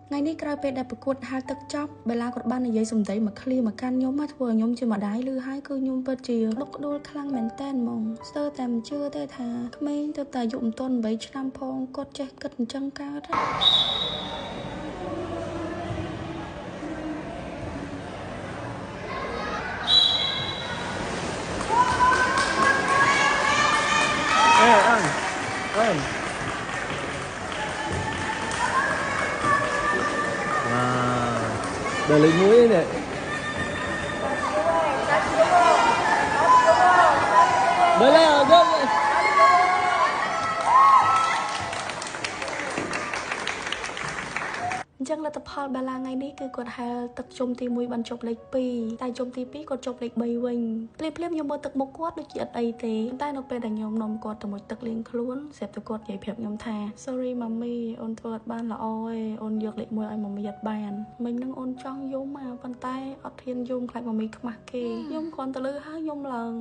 ថ្ងៃនេះក្រោយពេលដែលប្រកួតហែលទឹកចប់បេឡាគាត់បាននិយាយសម្ដីមកឃ្លីមកកាន់ខ្ញុំមកធ្វើឲ្យខ្ញុំជាម្ដាយឮហើយគឺខ្ញុំពិតជាដុកក្ដួលខ្លាំងមែនតើហ្មងស្ទើរតែមិនជឿទេថាក្មេងទៅតែអាយុមិនទាន់8ឆ្នាំផងគាត់ចេះគិតអញ្ចឹងកើតណា អើដល់លេខ1នេះដល់ហើយដល់អញ្ចឹងលទ្ធផលបាឡាថ្ងៃនេះគឺគាត់ហែលទឹកជុំទី1បានចប់លេខ2តែជុំទី2គាត់ចប់លេខ3វិញភ្លាមៗខ្ញុំមើលទឹកមុខគាត់ដូចជាអត់អីទេតែនៅពេលដែលខ្ញុំនាំគាត់ទៅមួយទឹកលាងខ្លួនស្រាប់តែគាត់និយាយប្រាប់ខ្ញុំថា Sorry mommy អូនធ្វើអត់បានល្អទេអូនយកលេខ1ឲ្យ mommy អត់បានមិញនឹងអូនចង់យំមកប៉ុន្តែអត់ហ៊ានយំខ្លាច mommy ខ្មាស់គេខ្ញុំគ្រាន់តែលឺហើយខ្ញុំឡើង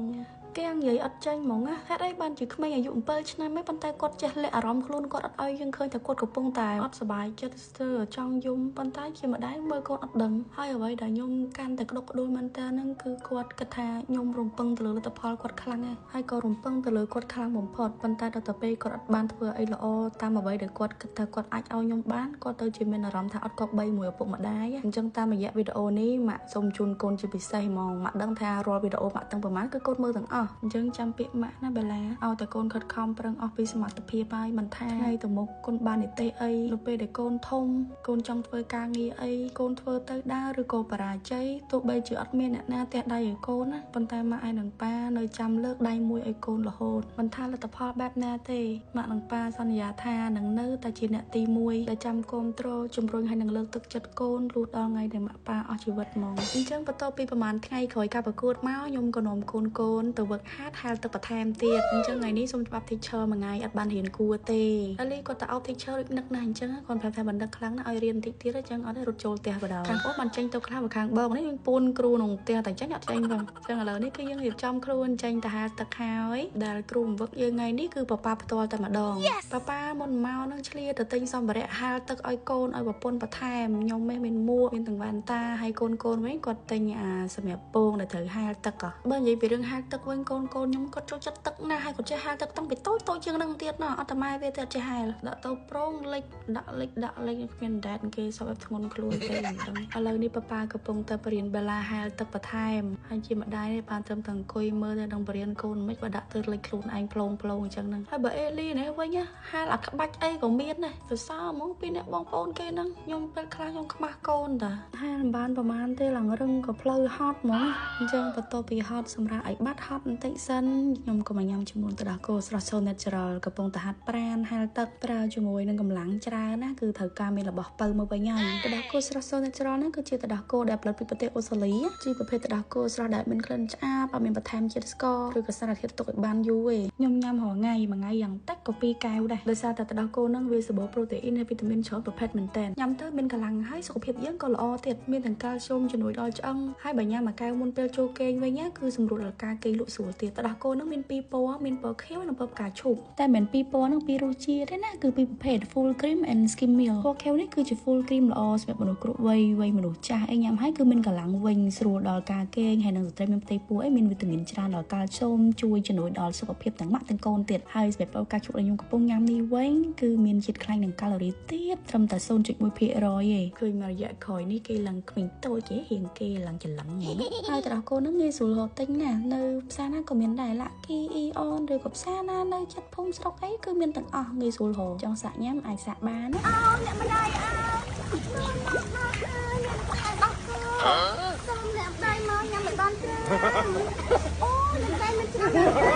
គេនិយាយអត់ចេញហ្មងណាហេតុអីបានជាក្មេងអាយុ7ឆ្នាំឯងប៉ុន្តែគាត់ចេះលាក់អារម្មណ៍ខ្លួនគាត់អត់ឲ្យយើងឃើញថាគាត់កំពុងតែអត់សប្បាយចិត្តស្ទើរចង់យំប៉ុន្តែជាម្ដាយមើលកូនអត់ដឹងហើយអ្វីដែលខ្ញុំកាន់តែក្តុកក្តួលមែនតើហ្នឹងគឺគាត់គិតថាខ្ញុំរំពឹងទៅលើលទ្ធផលគាត់ខ្លាំងណាស់ហើយក៏រំពឹងទៅលើគាត់ខ្លាំងបំផុតប៉ុន្តែដល់ទៅពេលគាត់អត់បានធ្វើអីល្អតាមអ្វីដែលគាត់គិតថាគាត់អាចឲ្យខ្ញុំបានគាត់ទៅជាមានអារម្មណ៍ថាអត់គប្បីមួយឪពុកម្ដាយអញ្ចឹងតាមរយៈវីដេអូនេះម៉ាក់សូមជូនកូនជាពិសេសហ្មងម៉ាក់ដឹងថារាល់វីដេអូម៉ាក់ទាំងប្រហែលគឺកូនមើលទាំងអស់អញ្ចឹងចាំពាក្យម៉ាក់ណាបេឡាឲ្យតែកូនខិតខំប្រឹងអស់ពីសមត្ថភាពហើយមិនថាថ្ងៃទៅមុខកូនបាននិទេសអីនៅពេលដែលកូនធំកូនចង់ធ្វើការងារអីកូនធ្វើទៅដើរឬក៏បរាជ័យទោះបីជាអត់មានអ្នកណាទះដៃឲ្យកូនណាប៉ុន្តែម៉ាក់ឯនឹងប៉ានៅចាំលើកដៃមួយឲ្យកូនរហូតមិនថាលទ្ធផលបែបណាទេម៉ាក់នឹងប៉ាសន្យាថានឹងនៅតែជាអ្នកទី1ដែលចាំគាំទ្រជំរុញឲ្យនឹងលើកទឹកចិត្តកូនលុះដល់ថ្ងៃដែលម៉ាក់ប៉ាអស់ជីវិតហ្មងអញ្ចឹងបន្ទាប់ពីប្រហែលថ្ងៃក្រោយការប្រកួតមកខ្ញុំក៏នាំកូនទៅវឹកហាត់ហែលទឹកបន្ថែមទៀតអញ្ចឹងថ្ងៃនេះសូមច្បាប់ teacher មួយថ្ងៃអត់បានរៀនគួរទេអលីគាត់ទៅអោប teacher ដូចនឹកណាស់អញ្ចឹងគាត់ប្រាប់ថាបណ្ឌិតខ្លាំងណាស់ឲ្យរៀនបន្តិចទៀតអញ្ចឹងអត់ទេរត់ចូលផ្ទះបណ្ដោយខាងអូនបានចេញទៅខ្លះមកខាងបងនេះយើងពូនគ្រូក្នុងផ្ទះតែអញ្ចឹងអត់ចេញផងអញ្ចឹងឥឡូវនេះគឺយើងរៀបចំខ្លួនចេញទៅហែលទឹកហើយដែលគ្រូវឹកយើងថ្ងៃនេះគឺប៉ាប៉ាផ្ទាល់តែម្ដងប៉ាប៉ាមុនមកនឹងឆ្លៀទៅទិញសម្ភារៈហែលទឹកឲ្យកូនឲ្យប្រពន្ធបន្ថែមខ្ញុំនេះមានមួកមានទាំងវ៉ែនតាហើយកូនវិញគាត់ទិញអាសម្រាប់ពងដែលត្រូវហែលទឹកបើនិយាយពីរឿងហែលទឹកវិញកូនខ្ញុំគាត់ចូលចិត្តទឹកណាស់ហើយគាត់ចេះហែលទឹកតាំងពីតូចជាងនឹងទៀតណោះអត់តែម៉ែវាទេអត់ចេះហែលដាក់ទៅប្រងលិចដាក់លិចគ្មានដែតគេសពឲ្យធ្ងន់ខ្លួនទេមិនដឹងឥឡូវនេះប៉ាប៉ាកំពុងតែបរៀនបេឡាហែលទឹកបន្ថែមហើយជាម្ដាយនេះបានត្រឹមតែអង្គុយមើលតែនឹងបរៀនកូនមិនបើដាក់ទៅលិចខ្លួនឯងផ្លងអញ្ចឹងហ្នឹងហើយបើអេលីនេះវិញហែលអាក្បាច់អីក៏មានដែរសរសើរហ្មងពីអ្នកបងប្អូនគេហ្នឹងខ្ញុំពេលខ្លះខ្ញុំខ្មាស់កូនតាហែលមិនបានប្រហែលទេឡើងរឹងក៏ផ្លូវហត់ហ្មងអញ្ចឹងបន្ទាប់ពីហត់សម្រាប់ឲ្យបាត់ហត់បន្តិចសិនខ្ញុំក៏មកញ៉ាំជាមួយទឹកដោះគោស្រស់ So Natural កំពុងតែហាត់ប្រានហែលទឹកប្រើជាមួយនឹងកម្លាំងច្រើនណាគឺត្រូវការមានរបស់ពៅមកវិញហើយទឹកដោះគោស្រស់ So Natural ហ្នឹងគឺជាទឹកដោះគោដែលផលិតពីប្រទេសអូស្ត្រាលីជាប្រភេទទឹកដោះគោស្រស់ដែលមានក្លិនឆ្អាបអត់មានបន្ថែមជាតិស្ករឬក៏សារធាតុទុកឲ្យបានយូរទេខ្ញុំញ៉ាំរាល់ថ្ងៃមួយថ្ងៃយ៉ាងតិចក៏2កែវដែរដោយសារតែទឹកដោះគោហ្នឹងវាសម្បូរប្រូតេអ៊ីនហើយវីតាមីនច្រើនប្រភេទមែនតើញ៉ាំទៅមានកម្លាំងហើយសុខភាពយើងក៏ល្អទៀតមានទាំងកាល់ស្យូមជំនួយដល់ឆ្អឹងហើយបើញ៉ាំមួយកែវមុនពេលចូលគេងវិញណាគឺសម្រួលដល់ការគេងលក់ស្រួលទៀតទឹកដោះគោហ្នឹងមានពីរពណ៌មានពណ៌ខៀវនិងពណ៌ផ្កាឈូកតែមិនមែនពីរពណ៌ហ្នឹងពីររសជាតិទេណាគឺពីរប្រភេទ full cream and skim milk ពណ៌ខៀវនេះគឺជា full cream ល្អសម្រាប់មនុស្សគ្រប់វ័យវ័យមនុស្សចាស់អីញ៉ាំហើយគឺមានកម្លាំងវិញស្រួលដល់ការគេងហើយនឹងស្ត្រីមានផ្ទៃពោះអីមានវីតាមីនច្រើនដល់កាល់ស្យូមជួយជំនួយដល់សុខភាពទាំងម៉ាក់ទាំងកូនទៀតហើយសម្រាប់ពណ៌ផ្កាឈូកដែលខ្ញុំកំពុងញ៉ាំនេះវិញគឺមានជាតិខ្លាញ់និងកាឡូរីទាបត្រឹមតែ 0.1% ទេឃើញមករយៈក្រោយនេះគេឡើងក្មេងតូចគេរៀងគេឡើងច្រឡឹងហើយទឹកដោះគោហ្នឹងងាយស្រួលរកទិញណាស់នៅផ្សារណាក៏មានដែរឡាក់គីអ៊ីអនឬក៏ផ្សារណានៅចិត្តភូមិស្រុកអីគឺមានទាំងអស់ងាយស្រួលរកចង់សាក់ញ៉ាំអាចសាក់បានណាអូអ្នកម្ដាយអើមកមកហើយអ្នកម្ដាយដោះគោសូមអ្នកម្ដាយមកញ៉ាំមិនបានច្រើនអូអ្នកម្ដាយមិនច្រើន